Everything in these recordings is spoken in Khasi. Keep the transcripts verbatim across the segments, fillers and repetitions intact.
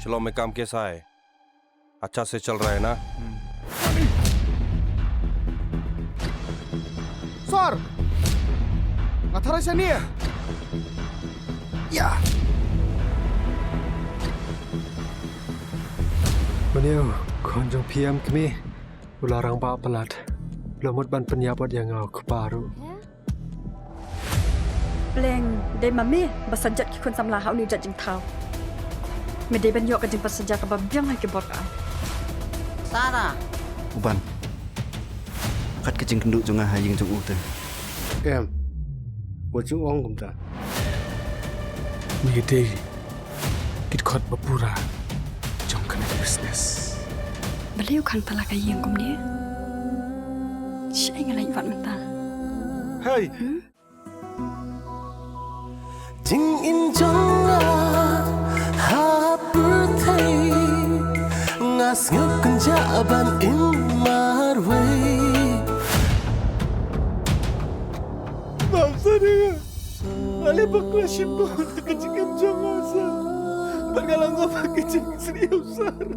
लो, मैं काम कैसा है? अच्छा से चल रहा है ना? Sir! Nga tharai shane. Ïa. Une u khun jong phi em kmie, u la rangbah palat. U la mut ban pynïap wat ïa nga u kpa ruh. Pleng, dei ma me ba sa jot ki khun samla ha une u jait jingthaw. Me dei ban ïoh ka jingpynsaja kaba biang ha ki bor ka ai. Sara. U Ban. Kat ka jingkynduh jong nga ha ïing jong u te. Em. Wat ju ong kumta. Me dei ki dkhot ba pura jong kane ka business. Balei u khang tala ka ïing kumne? Shaei nga leit wad mynta. Hei. Hmm? Jingim jong nga ha pyrthei, nga sngew kynjah ban im marwei. Map sa ïa nga. Nga la bakla shibun ha ka jingim jong nga, sir. Bad nga la ngop ha ka jingsniew, sir.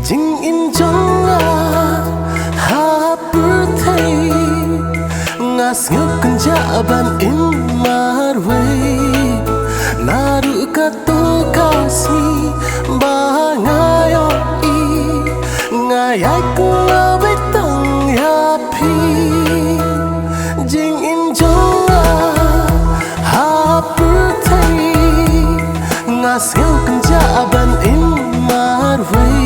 Jingim jong nga ha pyrthei, nga sngew kynjah ban im marwei. Naduh kato ka sngi ba nga ïohi, nga ïai kynmaw beit tang ïa phi. Jingim jong nga ha pyrthei, nga sngew kynjah ban im marwei.